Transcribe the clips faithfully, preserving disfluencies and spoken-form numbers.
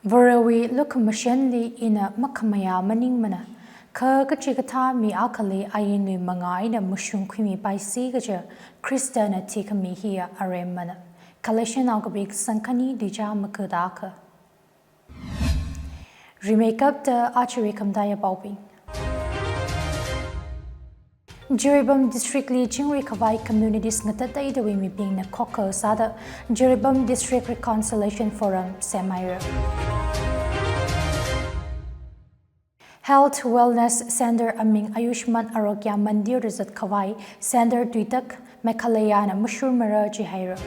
Varewui lukhamashanli ina makhamayā maningmana, kha kachikathā mi akhali ainui mangā eina mashung khuimipaisi kaja Khristana thikhami hiya aremmana. Galatianao kapi kasang khani tuizā maga da akha. Rimeikapta aja khamataiya paobing. Jiribam District li chingri khavai communities ngatateidawui mibingna khokha sāda Jiribam District Reconciliation Forum semhaira. Health Wellness Center aming Ayushman Arogya Mandir da zat khavai center tuitak Meghalayana mashurmara jihaira.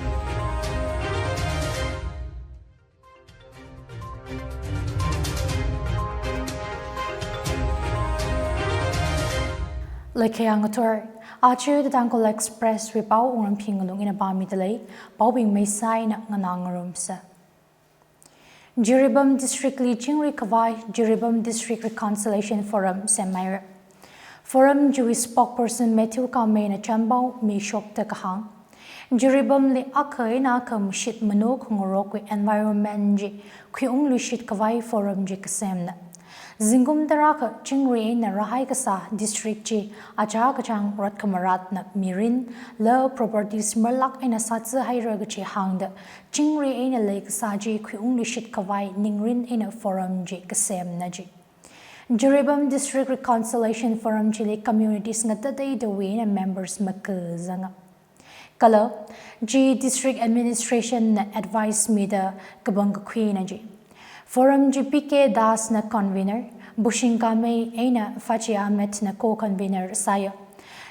Leikhayang athor, aja The Tangkhul Express wui pao Wungramphing Ngalung ina pāmida lei, paobing maisā eina nganā ngarumsa. Jiribam District li chingri khavai Jiribam District Reconciliation Forum semhaira. Forum chiwui spokesperson Matthew Kamei na chanpao mishokta kahāng, Jiribamli akha eina akha mashit mano khangarokwui environment chi khuiungluishit khavai forum chi kasemna. Zingkum tarākha chingri eina rāhai kasā district chi achā kachāng rat khamaratna mirin, land, properties marlāk eina sātsi haira kaji hāngda, chingri eina leikasā chi khuiungluishit khavai ningrin eina forum chi kasemna ji. Jiribam District Reconciliation Forum chili communities ngatateidawui eina members maga zanga. Kala, chi District Administration na advice mida kapangkakhuina ji. Forum chi P K Das na convener, Bushing Kamei eina Fachi Ahmed na co-convener sāya.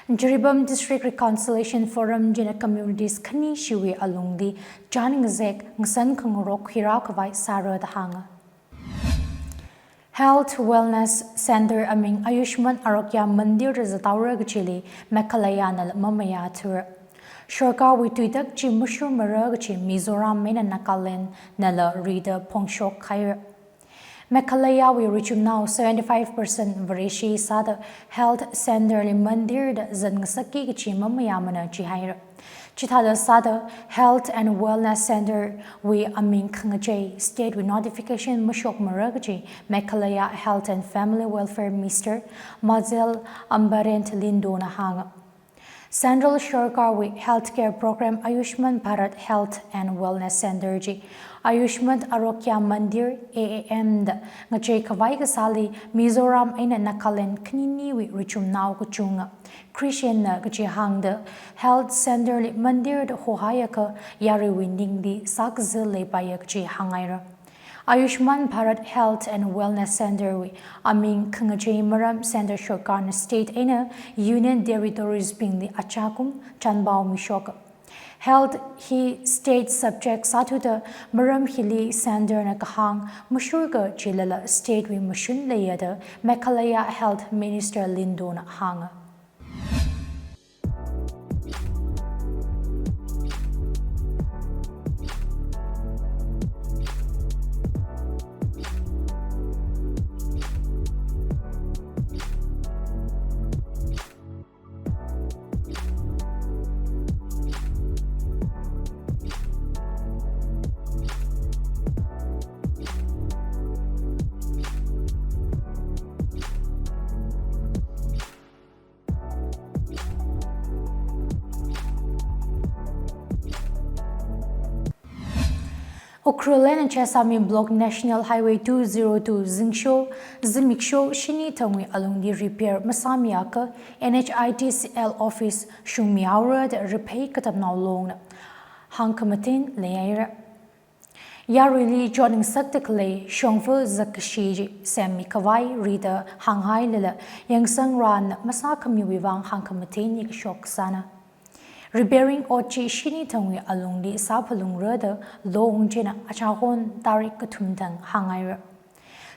Jiribam District Reconciliation Forum china communities khanishiwui alungli chān ngazek ngasan khangarok khuirā khavai sāra da hānga. Health Wellness Center aming Ayushman Arogya Mandir da zathaora kajili Meghalayana mamayāthura. Sorkarwui tuitak chi mashurmara kaji Mizoram eina Nagaland nala rida phongshok haira. Meghalayawui richumnao seventy-five percent Vareshi sāda health center li mandir da zat ngasakki kaji mamayāmana jihaira. Chithāda sāda Health and Wellness Center wui aming khangachei state wui notification mashokmara kaji Meghalaya Health and Family Welfare Minister Majel Ambarendra Lyngdoh na hānga. Central Sorkarwui healthcare program Ayushman Bharat Health and Wellness Center chi Ayushman Arogya Mandir, A A M da ngachei khavai kasāli Mizoram eina Nagaland khaniniwui richumnao kachunga Christian na kaji hāngda health center li mandir da hohaiakha yaruiwui ningli sākazā leipaiya kaji hānghaira. Ayushman Bharat Health and Wellness Center wui aming khangachei maram Central Sorkarna state eina Union Territories bingli achākum chanpao mishoka. Health hi state subject sāthuda maram hili center na kahāng mashurka jilala state wui mashun leiya da Meghalaya Health Minister Lyngdoh na hānga. Ukhrul eina Jessami Block National Highway two zero two zingsho, zimiksho shini thangwui alungli repair masāmiakha N H I D C L office shungmihaora da Riphei Katamnao Longna hāngkhamatin leihaira. Yaruili chotngasakta khalei shongfa zakkashi chi semmi khavai rida hānghailala yangsang rāna masākhamiwui vang hāngkhamatin nikashok sāna. Repairing ot chi shini thangwui alungli sāphalungra da Long china achāhon tarik kathum thang hānghaira.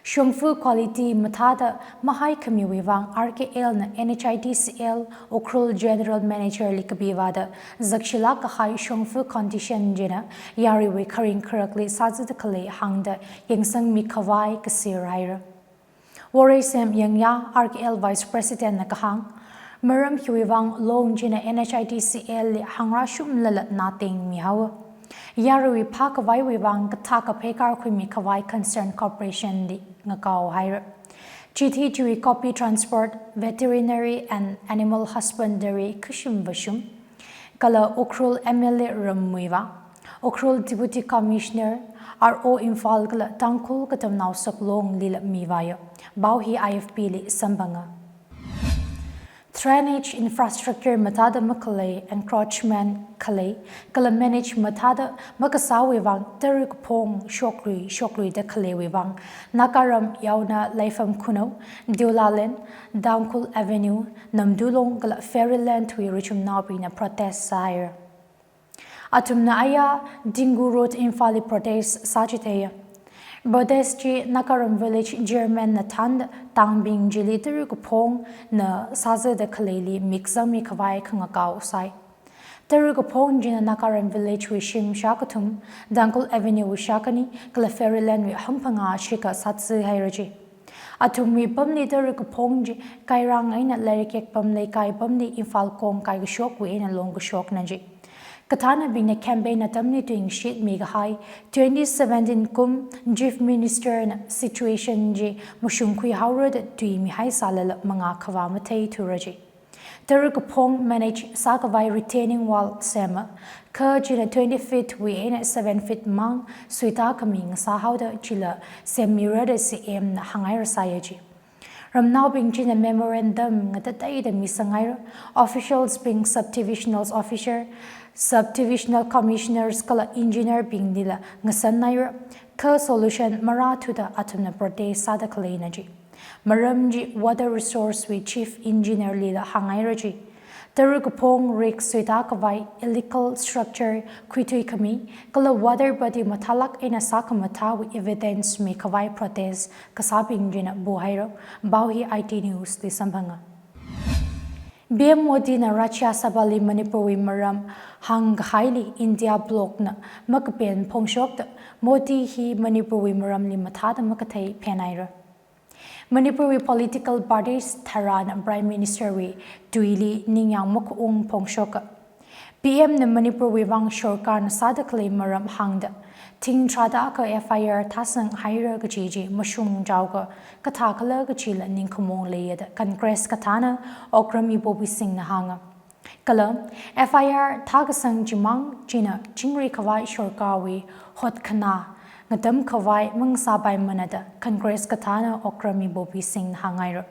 Shongfa quality mathāda mahaikhamiwui vang R K L na N H I D C L Ukhrul General Manager li kapivāda zakshilāk kahai shongfa condition china yaruiwui kharing kharakli sāzada khalei hāngda yangsangmi khavai kasir haira. Worei Sem Yangya, R K L Vice President na kahāng, maram hiwui vang Long china N H I D C L li hāngrāshumlala nātengmihaowa. Yaruiwui phākhavaiwui vang kathā kaphei karkhuimi khavai Concerned Corporation li ngakao haira. Chithi chiwui copy transport, Veterinary and Animal Husbandry kashim vashum, kala Ukhrul M L A ramwui vang, Ukhrul Deputy Commissioner, R O Imphal kala Tangkhul Katamnao Saklong lila mivāya. Pao hi I F P li samphanga. Drainage infrastructure mathāda makhalei, encroachment khalei, kala manage mathāda makasāwui vang tara kaphong shoklui, shokluida khaleiwui vang, Nagaram yaona Leifam Khunou, Deolaland, Tangkhul Avenue, Namdulong kala Fairyland wui richumnaobingna protest sāhaira. Athumna aya Dingu Road Imphal li protest sāchitheiya. Protest chi Nagaram Village Chairman na thānda tangbing chili tara kaphongna sāzada khaleili mikzangmi khavai khangakao sai. Tara kaphong china Nagaram Village wui shim shākathum, Tangkhul Avenue wui shākhani, kala Fairyland wui hangphangā shikha sātsi haira chi. Athumwui pamli tara kaphong chi kairang eina lairik yekpam leikai pamli Imphal kong kaikashokwui eina longkashokna chi. Kathānabingna campaign atamli tuingashitmi kahai twenty seventeen kum Chief Minister na situation chi mashungkhui haora da tuimihai sālala mangā khavā matheithura chi. Tara kaphong manage sākhavai retaining wall sema, kha china twenty feet wui eina seven feet mang suita khami ngasāhaoda chila semmirada C M na hāngngaira sāya chi. Ramnaobing china memorandum ngatateida misangngaira, officials bing, subdivisional officer, subdivisional commissioners kala engineer bing lila ngasannaira, kha solution marāthuda athumna protest sāda khaleina chi. Maram chi Water Resource wui Chief Engineer lila hāngngaira chi. Tara kaphong rik suita khavai illegal structure khuithui khami, kala water body mathālāk eina sākhamathāwui evidence mikhavai protest kasābing china buhaira. Pao hi I T News li samphanga. P M Modi na Rajya Sabha li Manipur wui maram hāngkahaili India bloc na makapen phongshokta Modi hi Manipur wui maramli mathāda makathei phenhaira. Manipur wui political parties tharāna Prime Minister wui tuili ningyāng makaung phongshoka. P M na Manipur wui vang sorkarna sāda khalei maram hāngda, thing tharāda akha F I R thāsang haira kaji chi mashungchaoka, kathākhala kajila ningkhamong leiya da Congress kathāna Okram Ibobi Singh na hānga. Kala F I R thākasang chimang china chingri khavai sorkarwui hotkhanā ngatam khavai mangasāpaimana da Congress kathāna Okram Ibobi Singh na hāngngaira.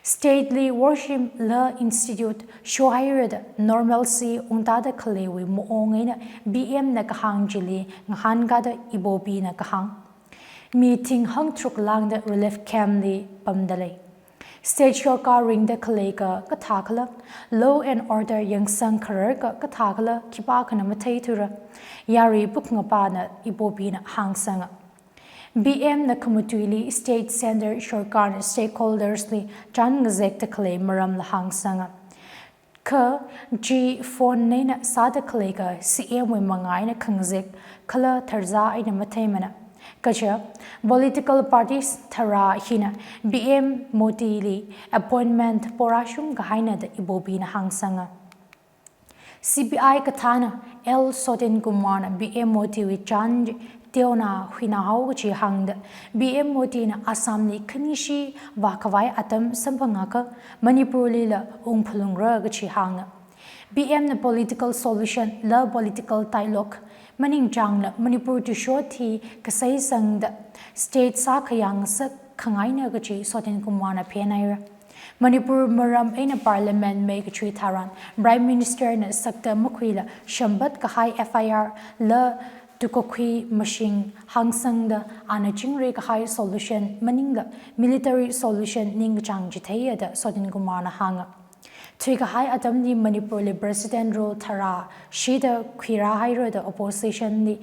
State li worship la institute shohaira da normalcy ungtada khaleiwui maong eina P M na kahāng chili ngahānkāda Ibobi na kahāng. Mi thing hangtharuk lāngda relief camp li pamda lei. State sorkar ringda khaleika kathākhala, law and order yangsang khararka kathākhala khipākhana matheithura. Yarui pukngapana Ibobi na hāngsanga. P M na khamatuili state center sorkarna stakeholders li chān ngazekda khalei maramla hāngsanga. Kha chi phone eina sāda khaleika C M wui mangā eina khangazek kala tharzā eina matheimana. Kaja political parties tharā hina P M Modi li appointment porāshung kahaina da Ibobi na hāngsanga. C B I kathāna L Sotin Kumar na P M Modi wui chān teona huinahao kaji hāngda, P M Modi na Assam li khanishi vākhavai atam samphangakha Manipur lila ungphalungra kaji hānga. P M na political solution la political dialogue maningchāngla Manipur tushot hi kasei sangda state sākhayang sak khangaina kaji Sotin Kumar na phenhaira. Manipur maram eina Parliament mei kachui tharan Prime Minister na sakta makhuila shambat kahai F I R la tukakhui mashing hāngsangda ana chingri kahai solution maningla military solution ningkachāng chitheiya da Sotin Kumar na hānga. Thuikahai atamli Manipur li President rule tharā shida khuirāhaira da opposition li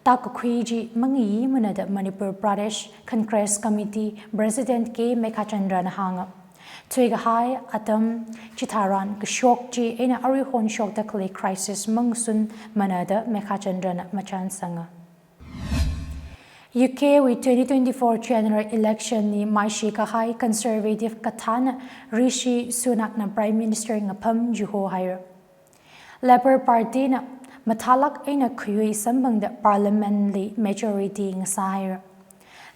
tākakhui chi mangayimana da Manipur Pradesh Congress Committee President K Meghachandra na hānga. Thuikahai atam chitharan kashok chi eina aruihon shokda khalei crisis mangasunmana da Meghachandra na machānsanga. U K wui twenty twenty-four general election li maishi kahai Conservative kathāna Rishi Sunak na Prime Minister ngapam chihohaira. Labour Party na mathālāk eina khayui samphangda Parliament li majority ngasāhaira.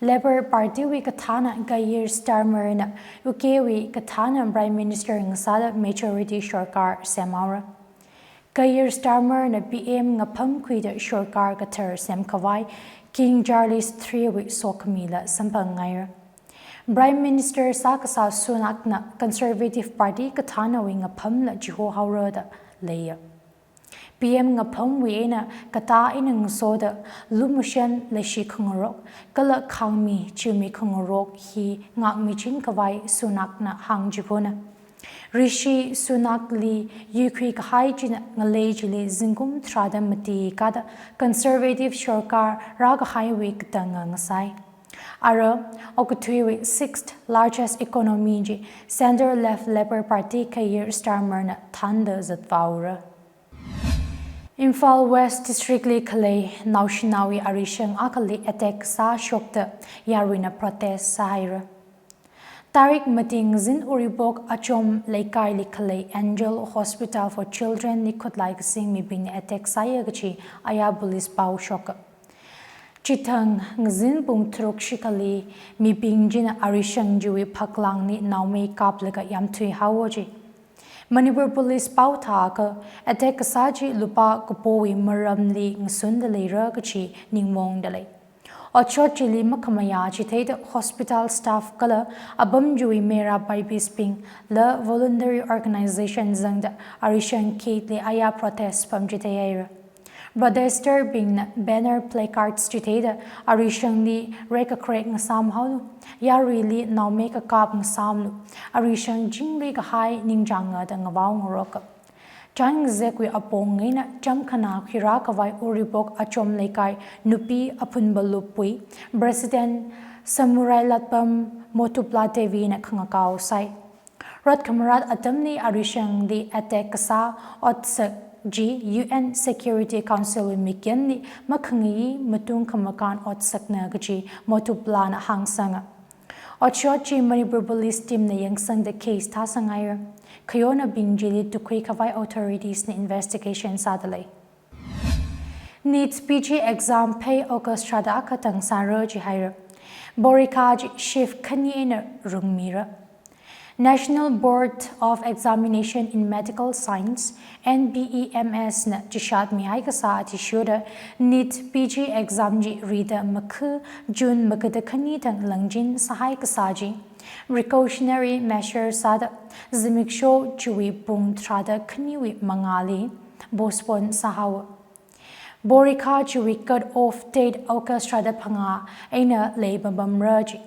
Labour Party wui kathāna Keir Starmer na U K wui kathāna Prime Minister ngasāda majority sorkar semhaora. Keir Starmer na P M ngapham khuida sorkar kathar semkhavai King Charles three wui sokhamila samphangngaira. Prime Minister sākasā Sunak na Conservative Party kathānawui ngaphamla chihohaora da leiya. P M ngaphamwui eina katā eina ngasoda lumashan, leishi khangarok kala khangmi chumi khangarok hi ngākmiching khavai Sunak na hāngchipona. Rishi Sunak li yuikhui kahai china ngalei chili zingkum tharāda mati kada Conservative sorkar rākahaiwui katanga ngasai. Ara okathuiwui sixth largest economy chi centre left Labour Party Keir Starmer na thānda zatvaora. Imphal West District li khalei naoshinaowui arishang akhali attack sāshokta yaruina protest sāhaira. Tarik mati ngazin Uribok Achom Leikaili khalei Angel Hospital for Children li khutlai kasing mibingna attack sāya kachi aya police pao shoka. Chithang ngazin pung tharuk shikhali mibing china arishang chiwui phaklangli naomei kaplaga yamthuihaowa ji. Manipur Police pao thākha attack kasā chi lupā kapowui maramli ngasunda leira kachi ningmaongda lei. Otshot chili makhamayā chitheida hospital staff kala apam chiwui meira babies bing la voluntary organization zangda arishang gate li aya protest pamchitheihaira. Protester bingna banner, placards chitheida arishangli rai kakrek ngasāmhaolu, yaruili naomei kakap ngasāmlu, arishang chingri kahai ningchānga da ngavao ngaroka. Chān ngazekwui apong eina chāmkhana khuirā khavai Uribok Achom Leikai Nupi Aphunba Lupwui President Samurai Latpam Motupla Devi na khangakao sai. Rot khamarat atamli arishangli attack kasā otsak chi U N Security Council wui mikyanli makhangayi matung khamakān otsakna kachi Motupla na hāngsanga. Otshot chi Manipur Police team na yangsangda case thāsanghaira. Khayonabing chili tukhui khavai authorities na investigation sāda lei. NEET P G exam phei August tharāda akha tang sāra jihaira. Porikha chi shift khani eina rungmira. National Board of Examination in Medical Science, N B E M S na chishat mihai kasā athishurda NEET P G exam chi rida makha June makada khani tang langchin sāhai kasā chi precautionary measure sāda zimiksho chiwui pung tharāda khaniwui mangāli postpone sāhaowa. Porikha chiwui cut off date August tharāda phangā eina leipapamra ji.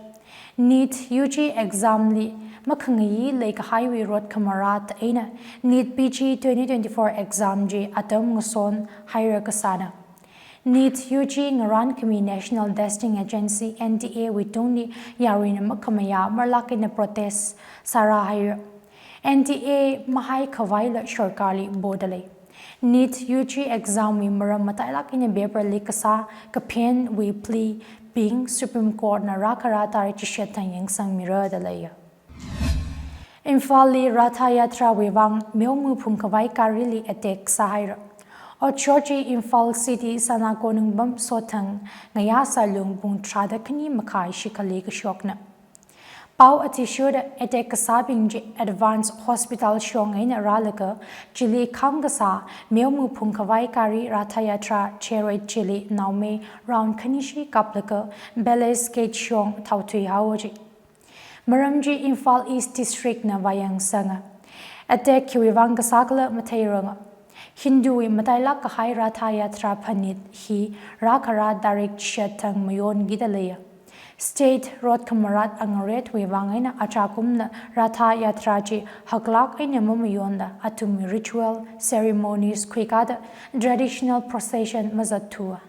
NEET U G exam li makhangayi leikahaiwui rot khamarat eina NEET P G twenty twenty-four exam chi atam ngasonhaira kasāna. NEET U G ngarānkhami National Testing Agency, N T A wui tungli yaruina makhamayā marlāk eina protest sārāhaira. N T A mahai khavaila sorkarli poda lei. NEET U G exam wui maram matailāk eina paper leak kasā kaphenwui plea bing Supreme Court na rākhara tarik chishat thang yangsangmira da leiya. Imphal li Ratha Yatra wui vang meoma phungkhavai gari li attack sāhaira. Otshot chi Imphal City Sanakonung pam sothang ngayā sālung pung tharāda khani makhai shikhali kashokna. Pao athishurda attack kasābing chi Advance Hospital shong eina rālaga chili kham kasā meoma phungkhavai gari Ratha Yatra chariot chili naomei round khanishi kaplaga Palace Gate shong thaothuihaowa ji. Maram chi Imphal East District na vāyangsanga. Attack khiwui vang kasā khala matheiranga. Hindu wui matailāk kahai Ratha Yatra phanit hi rākhara tarik chishat thang mayonkida leiya. State rot khamarat angaretwui vang eina achakumna Ratha Yatra chi haklāk eina mamayonla athumwui ritual ceremonies khuikada traditional procession mazatthuwa.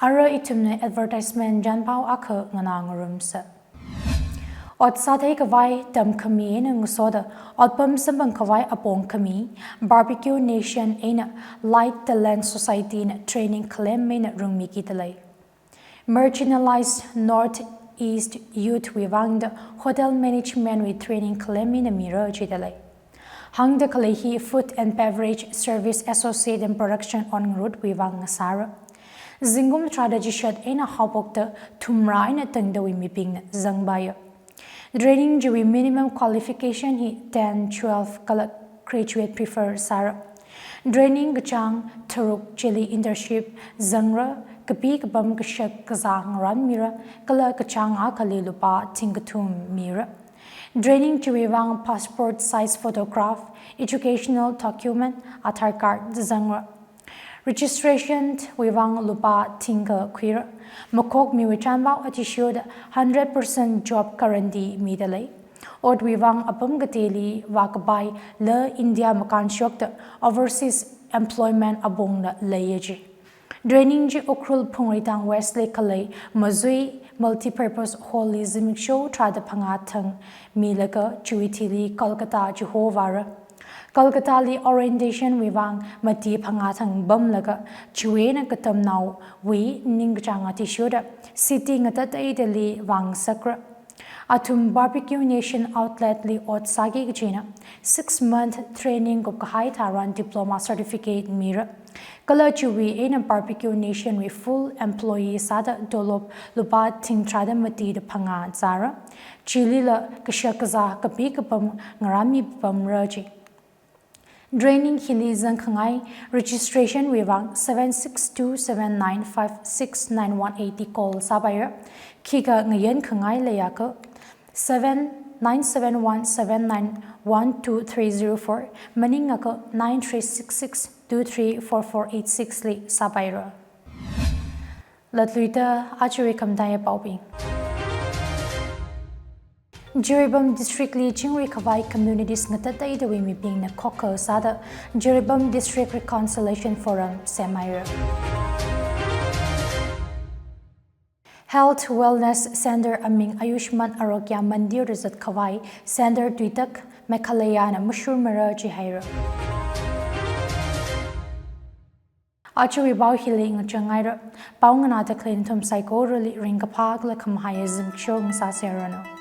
Ara ithumna advertisement chānpao akha nganā ngarumsa. Ot sāthei khavai tamkhami eina ngasoda otpam samphang khavai apong khami Barbecue Nation eina Light Talent Society na training khalem eina rungmikida lei. Marginalized North East Youth wui vangda Hotel Management wui training khalem eina mira jida lei. Hāngda khalei hi Food and Beverage Service Associate and Production on Ngarut wui vang ngasāra. Zingkum tharāda chishat eina haophokta thumrā eina tangdawui mibingna zangpaiya. Training chiwui minimum qualification hi ten, twelve kala graduate prefer sāra. Training kachāng tharuk chili internship zangra, kapi kapam kashak kazā ngarānmira, kala kachāng akhali lupā thingkathum mira. Training chiwui vang passport size photograph, educational document, Aadhaar card zangra. Registration wui vang lupā thingkha khuira. Makhokmiwui chānpao athishurda hundred percent job guarantee mida lei. Otwui vang apam kateli vākapai la India makānshokta overseas employment apongla leiya ji. Training chi Ukhrul Phungreitang West li khalei Mazui Multipurpose Hall li zimiksho tharāda phangā thang milaga chiwui thili Kolkata chihovāra. Kolkata li orientation wui vang mati phangā thang pamlaga chiwui eina katamnaowui ningkachāng athishurda city ngatateidali vāngasakra. Athum Barbecue Nation outlet li ot sāki kajina six month training kupkahai tharan diploma certificate mira. Kala chiwui eina Barbecue Nation wui full employee sāda tolop lupā thingtharāda matida phangā zāra. Chilila kashak kazā kapi kapam ngarānmi pamra ji. Training hili zangkhangai registration wui vang seven six two seven nine five six nine one eight li call sāpaira. Khikha ngayankhangai leiakha seven nine seven one seven nine one two three zero four, maningakha nine three six six two three four four eight six li sāpaira. Latluida ajawui khamataiya paobing. Jiribam District li chingri khavai communities ngatateidawui mibingna khokha sāda Jiribam District Reconciliation Forum semhaira. Health Wellness Center aming Ayushman Arogya Mandir da zat khavai center tuitak Meghalaya na mashurmara jihaira. Ajawui pao hili ngachang ngaira. Pao nganāda khalei nathum saikorali ringkaphā kala khamahaiya zimiksho ngasāseranu.